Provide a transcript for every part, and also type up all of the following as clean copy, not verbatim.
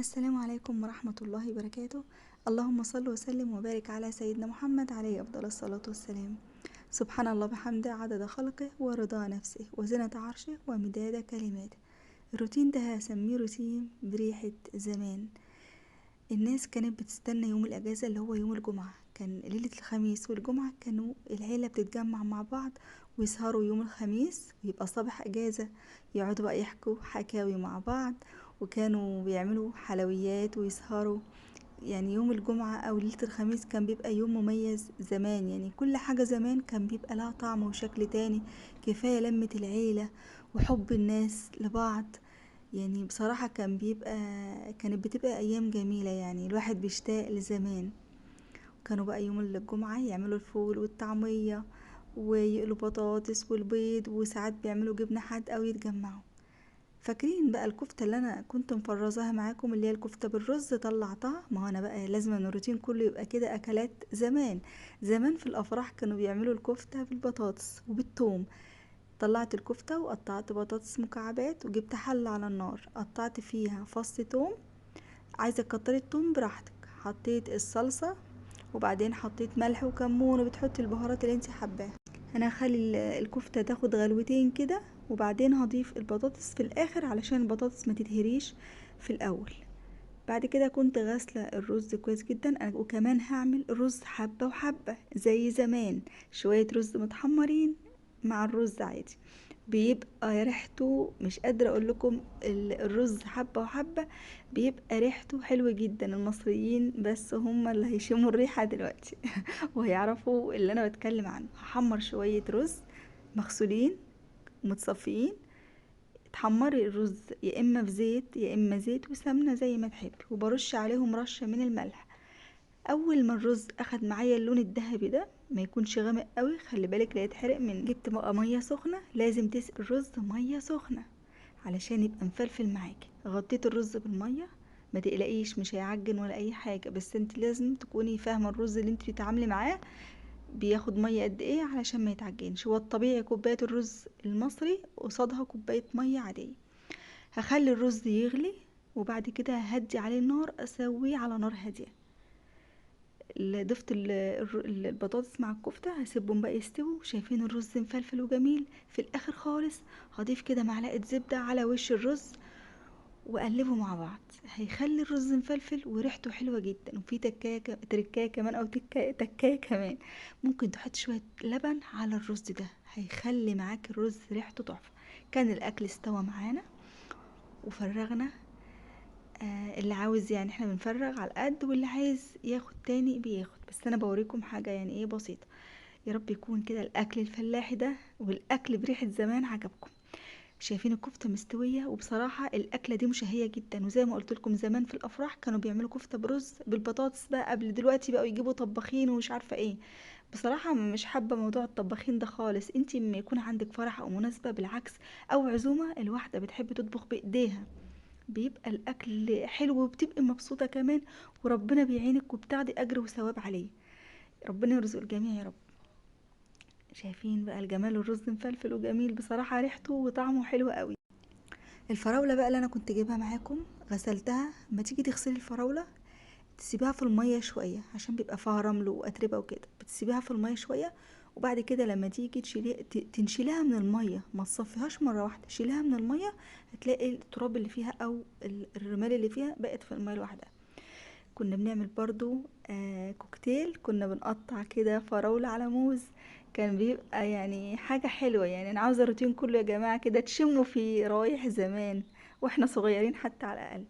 السلام عليكم ورحمة الله وبركاته. اللهم صل وسلم وبارك على سيدنا محمد عليه أفضل الصلاة والسلام. سبحان الله بحمده عدد خلقه ورضا نفسه وزنة عرشه ومداد كلماته. الروتين ده هسميه روتين بريحة زمان. الناس كانت بتستنى يوم الأجازة اللي هو يوم الجمعة، كان ليلة الخميس والجمعة كانوا العيلة بتتجمع مع بعض ويسهروا يوم الخميس ويبقى صباح أجازة، يقعدوا بقى يحكوا حكاوي مع بعض، وكانوا بيعملوا حلويات ويسهروا. يعني يوم الجمعة أو ليلة الخميس كان بيبقى يوم مميز زمان، يعني كل حاجة زمان كان بيبقى لها طعم وشكل تاني. كفاية لمة العيلة وحب الناس لبعض، يعني بصراحة كانت بتبقى أيام جميلة، يعني الواحد بيشتاق لزمان. كانوا بقى يوم الجمعة يعملوا الفول والطعمية ويقلوا بطاطس والبيض، وساعات بيعملوا جبنة حادقة ويتجمعوا. فاكرين بقى الكفتة اللي أنا كنت مفرزاها معاكم اللي هي الكفتة بالرز؟ طلعتها. ما هو أنا بقى لازم أن الروتين كله يبقى كده أكلات زمان. زمان في الأفراح كانوا بيعملوا الكفتة بالبطاطس وبالثوم. طلعت الكفتة وقطعت بطاطس مكعبات، وجبت حلة على النار قطعت فيها فص توم، عايزة تكتري التوم براحتك، حطيت الصلصة وبعدين حطيت ملح وكمون، وبتحطي البهارات اللي انت حباها. انا هخلي الكفتة تاخد غلوتين كده، وبعدين هضيف البطاطس في الاخر علشان البطاطس ما تتهريش في الاول. بعد كده كنت غاسلة الرز كويس جدا، وكمان هعمل رز حبة وحبة زي زمان، شوية رز متحمرين مع الرز عادي، بيبقى ريحته مش قادرة اقول لكم. الرز حبة وحبة بيبقى ريحته حلوة جدا. المصريين بس هم اللي هيشموا الريحة دلوقتي وهيعرفوا اللي انا بتكلم عنه. هحمر شوية رز مغسولين متصفيين، تحمري الرز يا اما في زيت يا اما زيت وسمنة زي ما تحبي، وبرش عليهم رشة من الملح. اول ما الرز اخد معايا اللون الذهبي ده، ما يكونش غامق قوي، خلي بالك لا يتحرق من. جبت بقى ميه سخنه، لازم تسقي الرز ميه سخنه علشان يبقى مفلفل معاكي. غطيت الرز بالميه، ما تقلقيش مش هيعجن ولا اي حاجه، بس انت لازم تكوني فاهمه الرز اللي انت بتتعاملي معاه بياخد ميه قد ايه علشان ما يتعجنش. هو الطبيعي كوبايه الرز المصري قصادها كوبايه ميه عاديه. هخلي الرز يغلي وبعد كده ههدي عليه النار، اسويه على نار هاديه. ضفت البطاطس مع الكفتة، هسيبهم بقى يستووا. شايفين الرز مفلفل وجميل. في الاخر خالص هضيف كده معلقة زبدة على وش الرز واقلبه مع بعض، هيخلي الرز مفلفل وريحته حلوة جدا. وفي تركاية كمان او تكاية كمان، ممكن تحط شوية لبن على الرز ده، هيخلي معاك الرز ريحته تحفة. كان الاكل استوى معانا وفرغنا، اللي عاوز يعني احنا بنفرغ على القد، واللي عايز ياخد تاني بياخد، بس انا بوريكم حاجة يعني ايه بسيطة. يا رب يكون كده الاكل الفلاحي ده والاكل بريحة زمان عجبكم. شايفين الكفتة مستوية، وبصراحة الاكلة دي مشهية جدا. وزي ما قلت لكم زمان في الافراح كانوا بيعملوا كفتة برز بالبطاطس بقى، قبل دلوقتي بقوا يجيبوا طباخين ومش عارفة ايه. بصراحة مش حابة موضوع الطباخين ده خالص. انتي لما يكون عندك فرح او مناسبة بالعكس او عزومة، الواحدة بتحب تطبخ بايديها، بيبقى الاكل حلو وبتبقي مبسوطة كمان، وربنا بيعينك وبتاخدي اجر وثواب عليه. ربنا يرزق الجميع يا رب. شايفين بقى الجمال، الرز مفلفل وجميل بصراحة، ريحته وطعمه حلو قوي. الفراولة بقى اللي انا كنت جايبها معاكم غسلتها. ما تيجي تغسلي الفراولة تسيبيها في المية شوية عشان بيبقى فيها رمل واتربة وكده، بتسيبيها في المية شوية، وبعد كده لما تيجي تنشيلها من المية، ما تصفيهاش مرة واحدة، شيلها من المية، هتلاقي التراب اللي فيها او الرمال اللي فيها بقت في المية لوحدها. كنا بنعمل برضو، كوكتيل، كنا بنقطع كده فراولة على موز، كان بيبقى حاجة حلوة. انا عاوزة الروتين كله يا جماعة كده تشموا في رايح زمان واحنا صغيرين حتى على الاقل.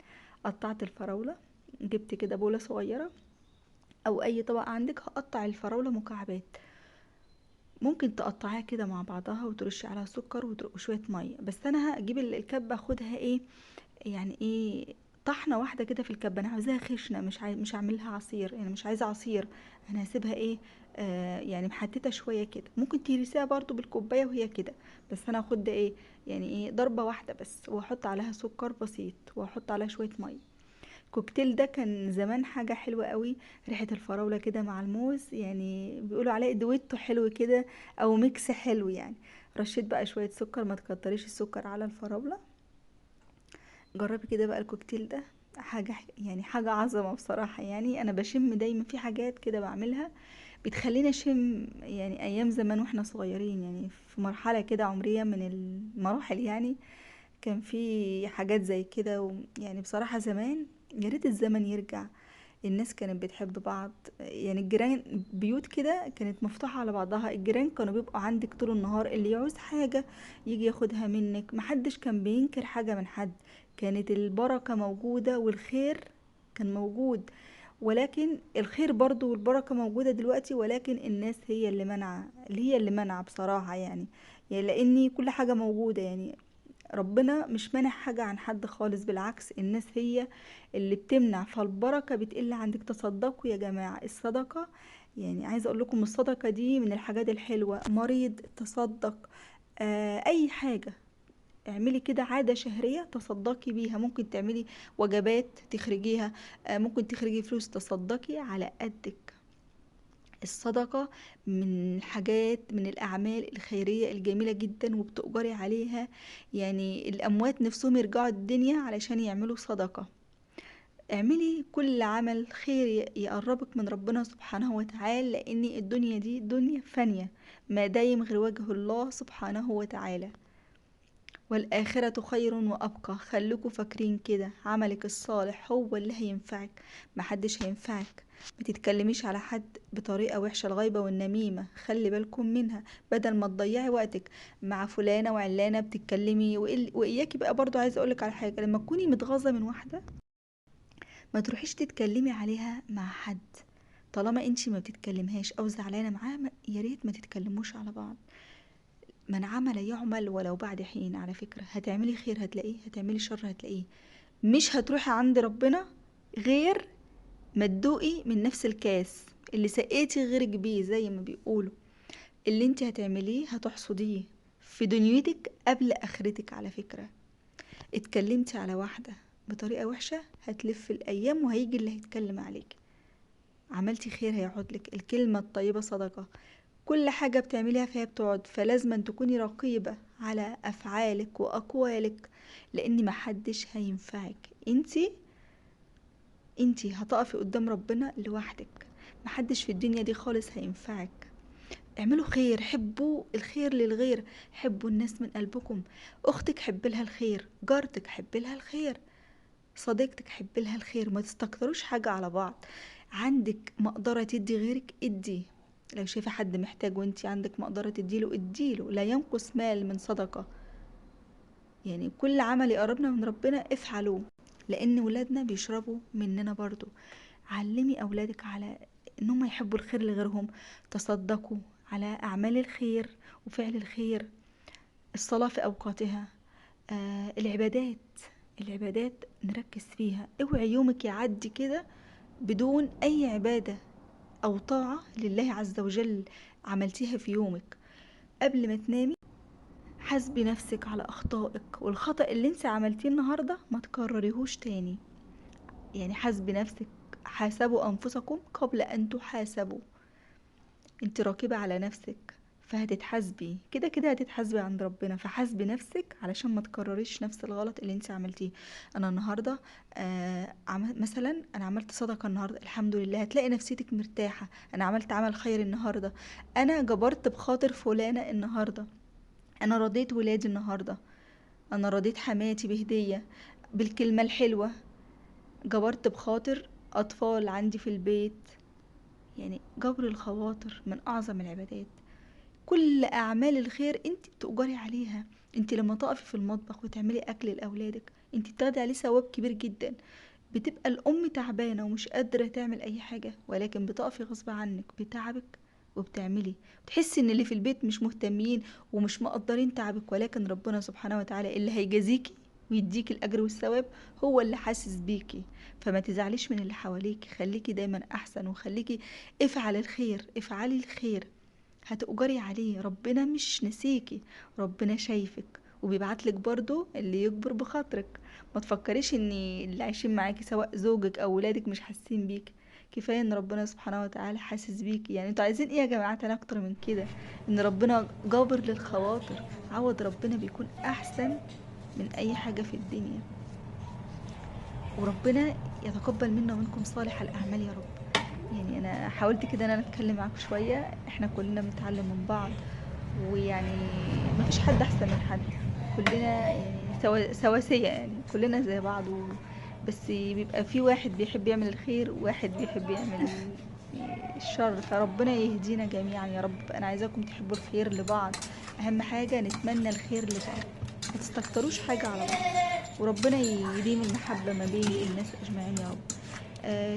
قطعت الفراولة، جبت كده بولة صغيرة او اي طبق عندك، هقطع الفراولة مكعبات، ممكن تقطعيها كده مع بعضها وترشي عليها سكر وشوية مية، بس انا هجيب الكبة اخدها ايه يعني ايه طحنة واحدة كده في الكبة، انا عاوزاها خشنة، مش هعملها عصير، يعني مش عايزة عصير، انا هسيبها ايه، يعني محتتة شوية كده. ممكن تهرسيها برضو بالكوباية وهي كده، بس انا هاخد ده ايه يعني ايه ضربة واحدة بس، واحط عليها سكر بسيط واحط عليها شوية مية. الكوكتيل ده كان زمان حاجة حلوة قوي، ريحة الفراولة كده مع الموز، بيقولوا عليه دويتو حلو كده او mix حلو يعني. رشيت بقى شوية سكر، ما تكتريش السكر على الفراولة. جربي كده بقى الكوكتيل ده، حاجة يعني حاجة عظمة بصراحة. يعني أنا بشم دايما في حاجات كده بعملها بتخليني أشم يعني أيام زمان وإحنا صغيرين، يعني في مرحلة كده عمرية من المراحل، يعني كان في حاجات زي كده. يعني بصراحة زمان يا ريت الزمن يرجع، الناس كانت بتحب بعض، يعني الجيران بيوت كده كانت مفتوحة على بعضها، الجيران كانوا بيبقوا عندك طول النهار، اللي يعوز حاجة يجي ياخدها منك، محدش كان بينكر حاجة من حد، كانت البركة موجودة والخير كان موجود. ولكن الخير برضو والبركة موجودة دلوقتي، ولكن الناس هي اللي منع، اللي هي اللي منع بصراحة، يعني لأن كل حاجة موجودة، يعني ربنا مش مانع حاجة عن حد خالص، بالعكس الناس هي اللي بتمنع، فالبركة بتقل عندك. تصدقوا يا جماعة، الصدقة يعني عايزة اقول لكم الصدقة دي من الحاجات الحلوة. مريض تصدق، اي حاجة اعملي كده عادة شهرية تصدقي بيها، ممكن تعملي وجبات تخرجيها، ممكن تخرجي فلوس، تصدقي على قدك. الصدقة من الحاجات، من الأعمال الخيرية الجميلة جدا وبتؤجري عليها، يعني الأموات نفسهم يرجعوا الدنيا علشان يعملوا صدقة. اعملي كل عمل خير يقربك من ربنا سبحانه وتعالى، لأن الدنيا دي دنيا فانية ما دايم غير وجه الله سبحانه وتعالى، والآخرة خير وأبقى. خليكوا فاكرين كده، عملك الصالح هو اللي هينفعك، محدش هينفعك. ما تتكلميش على حد بطريقة وحشة، الغيبة والنميمة خلي بالكم منها، بدل ما تضيعي وقتك مع فلانة وعلانة بتتكلمي. وإياكي بقى برضو عايزة أقولك على حاجة، لما تكوني متغاظة من واحدة ما تروحيش تتكلمي عليها مع حد، طالما انتي ما بتتكلمهاش أو زعلانة معاها، يا ريت ما تتكلموش على بعض. من عمل يعمل ولو بعد حين، على فكرة هتعملي خير هتلاقيه، هتعملي شر هتلاقيه، مش هتروحي عند ربنا غير ما تدوقي من نفس الكاس اللي سقيتي غيرك بيه، زي ما بيقولوا اللي انت هتعمليه هتحصديه في دنيتك قبل اخرتك. على فكرة اتكلمتي على واحدة بطريقة وحشة هتلف الايام وهيجي اللي هيتكلم عليك، عملتي خير هيقعد لك، الكلمة الطيبة صدقة، كل حاجة بتعمليها فيها بتقعد. فلازم أن تكوني رقيبة على أفعالك وأقوالك، لأن محدش هينفعك، انتي هتقفي قدام ربنا لوحدك، محدش في الدنيا دي خالص هينفعك. اعملوا خير، حبوا الخير للغير، حبوا الناس من قلبكم، أختك حب لها الخير، جارتك حب لها الخير، صديقتك حب لها الخير، ما تستكتروش حاجة على بعض. عندك مقدرة تدي غيرك ادي، لو شايفة حد محتاج وانتي عندك مقدرة تديله اديله، لا ينقص مال من صدقة. يعني كل عمل يقربنا من ربنا افعلوه، لان ولادنا بيشربوا مننا برضو. علمي اولادك على انهم يحبوا الخير لغيرهم، تصدقوا على اعمال الخير وفعل الخير، الصلاة في اوقاتها، العبادات نركز فيها. اوعي يومك يعدي كده بدون اي عبادة او طاعة لله عز وجل عملتيها في يومك. قبل ما تنامي حاسبي نفسك على اخطائك، والخطأ اللي انت عملتيه النهاردة ما تكرريهوش تاني. يعني حاسبي نفسك، حاسبوا انفسكم قبل ان تحاسبوا. انت راكبة على نفسك فهتتحاسبي كده كده، هتتحاسبي عند ربنا، فحاسبي نفسك علشان ما تكرريش نفس الغلط اللي انت عملتيه. انا النهارده مثلا انا عملت صدقه النهارده الحمد لله، هتلاقي نفسيتك مرتاحه. انا عملت عمل خير النهارده، انا جبرت بخاطر فلانه النهارده، انا رضيت ولادي النهارده، انا رضيت حماتي بهديه بالكلمه الحلوه، جبرت بخاطر اطفال عندي في البيت. يعني جبر الخواطر من اعظم العبادات. كل اعمال الخير انت بتؤجري عليها. انت لما تقفي في المطبخ وتعملي اكل لاولادك انت بتاخدي عليه ثواب كبير جدا. بتبقى الام تعبانه ومش قادره تعمل اي حاجه، ولكن بتقفي غصب عنك بتعبك وبتعملي، بتحسي ان اللي في البيت مش مهتمين ومش مقدرين تعبك، ولكن ربنا سبحانه وتعالى اللي هيجازيكي ويديكي الاجر والثواب هو اللي حاسس بيكي. فما تزعليش من اللي حواليكي، خليكي دايما احسن، وخليكي افعلي الخير، افعلي الخير هتؤجري عليه. ربنا مش نسيكي، ربنا شايفك وبيبعتلك برضو اللي يكبر بخاطرك. ما تفكريش ان اللي عايشين معاكي سواء زوجك او ولادك مش حاسين بيك، كفايه ان ربنا سبحانه وتعالى حاسس بيكي. يعني انتوا عايزين ايه يا جماعه تاني اكتر من كده؟ ان ربنا جابر للخواطر، عوض ربنا بيكون احسن من اي حاجه في الدنيا. وربنا يتقبل منا ومنكم صالح الأعمال يا رب. يعني أنا حاولت كده إن أنا أتكلم معاكم شوية، إحنا كلنا بنتعلم من بعض، ويعني ما فيش حد أحسن من حد، كلنا يعني سواسية، يعني كلنا زي بعض، بس بيبقى في واحد بيحب يعمل الخير وواحد بيحب يعمل الشر، فربنا يهدينا جميعا يا رب. أنا عايزاكم تحبوا الخير لبعض، أهم حاجة نتمنى الخير لبعض، ما تستكتروش حاجة على بعض، وربنا يديم المحبة ما بين الناس أجمعين يا رب.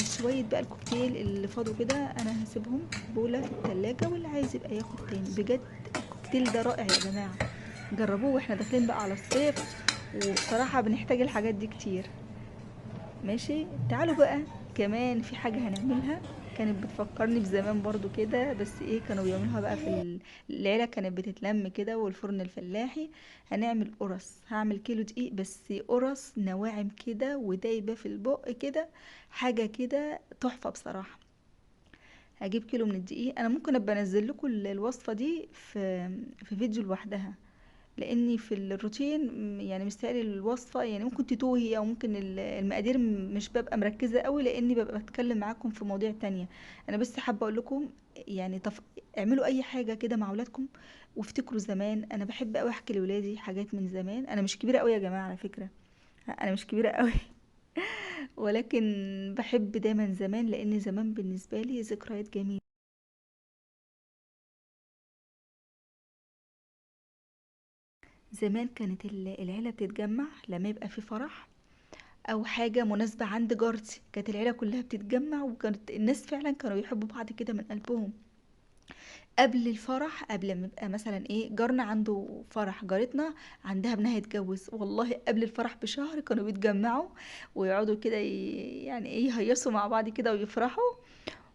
شوية بقى الكوكتيل اللي فاضوا كده أنا هسيبهم بولة في التلاجة، واللي عايز يبقى ياخد تاني. بجد الكوكتيل ده رائع يا جماعة، جربوه، واحنا داخلين بقى على الصيف، وبصراحة بنحتاج الحاجات دي كتير. ماشي، تعالوا بقى كمان في حاجة هنعملها كانت بتفكرني بزمان برضو كده، بس ايه كانوا بيعملوها بقى في العيلة، كانت بتتلم كده، والفرن الفلاحي. هنعمل قرص، هعمل كيلو دقيق بس قرص نواعم كده ودايبة في البق كده، حاجة كده تحفة بصراحة. هجيب كيلو من الدقيق، انا ممكن ابقى انزل لكم الوصفة دي في فيديو لوحدها، لاني في الروتين يعني مستاهل الوصفة، يعني ممكن تتوهي او ممكن المقادير مش ببقى مركزه قوي، لاني ببقى بتكلم معاكم في مواضيع تانية. انا بس حابة اقول لكم يعني اعملوا اي حاجة كده مع اولادكم وافتكروا زمان. انا بحب قوي احكي لاولادي حاجات من زمان، انا مش كبيرة قوي يا جماعة على فكرة، انا مش كبيرة قوي ولكن بحب دايما زمان، لان زمان بالنسبة لي ذكريات جميلة. زمان كانت العيلة بتتجمع لما يبقى في فرح او حاجة مناسبة عند جارتي، كانت العيلة كلها بتتجمع، وكانت الناس فعلا كانوا يحبوا بعض كده من قلبهم. قبل الفرح، قبل ما يبقى مثلا ايه جارنا عنده فرح، جارتنا عندها ابنها يتجوز، والله قبل الفرح بشهر كانوا بيتجمعوا ويقعدوا كده يعني ايه يهيصوا مع بعض كده ويفرحوا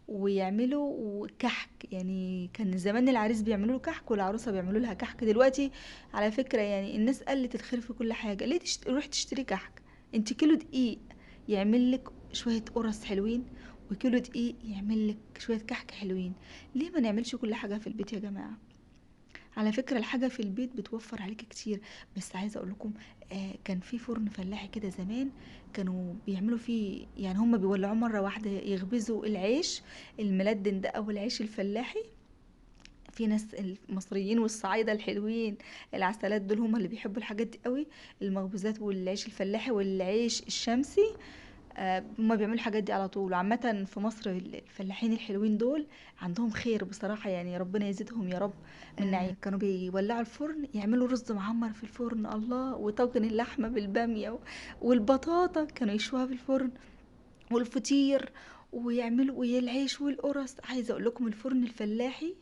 ويعملوا كحك. يعني كان زمان العريس بيعملوا له كحك والعروسه بيعملوا لها كحك. دلوقتي على فكرة يعني الناس قلت الخير في كل حاجة، ليه روح تشتري كحك؟ انت كيلو دقيق يعمل لك شوية قرص حلوين، وكيلو دقيق يعمل لك شوية كحك حلوين. ليه ما نعملش كل حاجة في البيت يا جماعة؟ على فكرة الحاجة في البيت بتوفر عليك كتير. بس عايزه اقول لكم كان في فرن فلاحي كده زمان كانوا بيعملوا فيه، يعني هم بيولعوه مرة واحدة يخبزوا العيش الملدن ده او العيش الفلاحي. في ناس المصريين والصعايده الحلوين العسلات دول هم اللي بيحبوا الحاجات دي قوي، المخبوزات والعيش الفلاحي والعيش الشمسي، هما بيعملوا الحاجات دي على طول. عامة في مصر الفلاحين الحلوين دول عندهم خير بصراحة، يعني ربنا يزيدهم يا رب من نعيم. كانوا بيولعوا الفرن يعملوا رز معمر في الفرن، الله، وطاجن اللحمة بالبامية والبطاطا كانوا يشوها في الفرن، والفطير، ويعملوا العيش والقرص. عايزة اقول لكم الفرن الفلاحي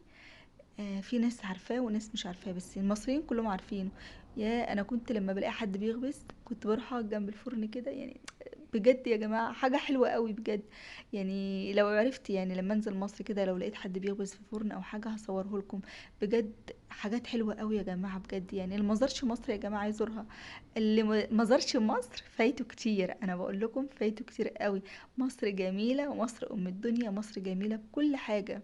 في ناس عارفاه وناس مش عارفاه، بس المصريين كلهم عارفينه. يا انا كنت لما بلاقي حد بيخبز كنت بروح اقعد جنب الفرن كده، يعني بجد يا جماعة حاجة حلوة قوي بجد. يعني لو عرفت، يعني لما انزل مصر كده لو لقيت حد بيخبز في فرن او حاجة هصوره لكم، بجد حاجات حلوة قوي يا جماعة بجد. يعني اللي ما زارش مصر يا جماعة يزورها، اللي ما زارش مصر فايته كتير، انا بقول لكم فايته كتير قوي. مصر جميلة، ومصر ام الدنيا، مصر جميلة بكل حاجة.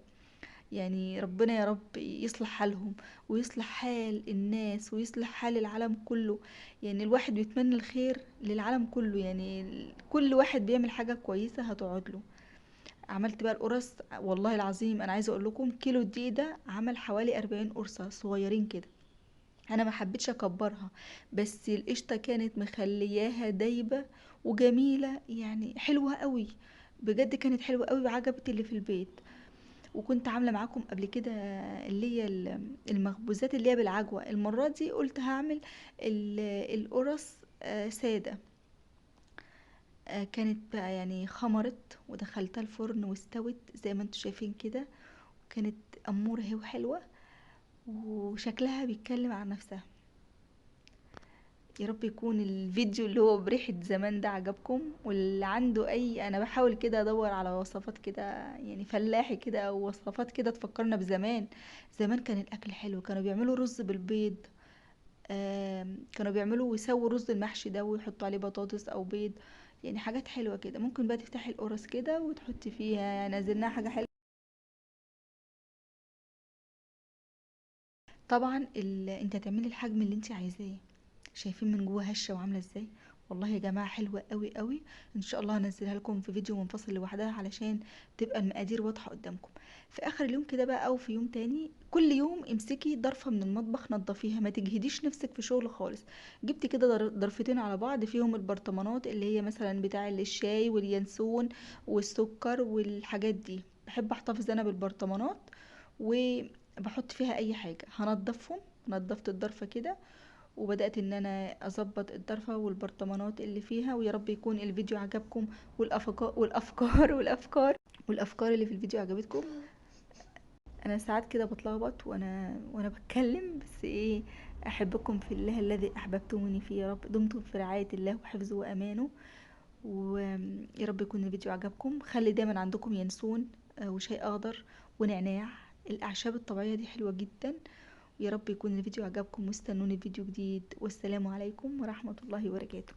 يعني ربنا يا رب يصلح حالهم ويصلح حال الناس ويصلح حال العالم كله. يعني الواحد بيتمنى الخير للعالم كله، يعني كل واحد بيعمل حاجة كويسة هتقعد له. عملت بقى القرص، والله العظيم انا عايزة اقول لكم كيلو الدقيق ده عمل حوالي 40 قرصة صغيرين كده، انا ما حبيتش اكبرها، بس القشطة كانت مخلياها دايبة وجميلة، يعني حلوة قوي بجد، كانت حلوة قوي وعجبت اللي في البيت. وكنت عاملة معاكم قبل كده اللي هي المخبوزات اللي هي بالعجوة، المرة دي قلت هعمل القرص سادة. كانت بقى يعني خمرت ودخلتها الفرن واستوت زي ما انتم شايفين كده، وكانت أمورة اهي وحلوة وشكلها بيتكلم عن نفسها. يا رب يكون الفيديو اللي هو بريحة زمان ده عجبكم، واللي عنده اي، انا بحاول كده ادور على وصفات كده يعني فلاحي كده او وصفات كده تفكرنا بزمان. زمان كان الاكل حلو، كانوا بيعملوا رز بالبيض، كانوا بيعملوا ويسووا رز المحشي ده ويحطوا عليه بطاطس او بيض، يعني حاجات حلوة كده. ممكن بقى تفتحي القرص كده وتحطي فيها، نزلناها حاجة حلوة. طبعا انت هتعملي الحجم اللي انت عايزاه. شايفين من جوه هشه وعامله ازاي؟ والله يا جماعة حلوة قوي قوي. ان شاء الله هنزلها لكم في فيديو منفصل لوحدها علشان تبقى المقادير واضحة قدامكم. في اخر اليوم كده بقى او في يوم تاني، كل يوم امسكي ضرفة من المطبخ نظفيها، ما تجهديش نفسك في شغل خالص. جبت كده ضرفتين على بعض فيهم البرطمانات اللي هي مثلا بتاع الشاي واليانسون والسكر والحاجات دي، بحب احتفظ انا بالبرطمانات وبحط فيها اي حاجة. هنضفهم، نضفت الضرفة كده وبدأت ان انا اظبط الضرفة والبرطمانات اللي فيها. ويا رب يكون الفيديو عجبكم، والافكار والافكار والافكار اللي في الفيديو عجبتكم. انا ساعات كده بتلخبط وانا بتكلم، بس احبكم في الله الذي احببتموني فيه يا رب. دمتم في رعاية الله وحفظه وامانه، ويا رب يكون الفيديو عجبكم. خلي دايما عندكم ينسون وشاي اخضر ونعناع، الاعشاب الطبيعية دي حلوة جدا. ويا رب يكون الفيديو عجبكم، واستنوني في فيديو جديد، والسلام عليكم ورحمة الله وبركاته.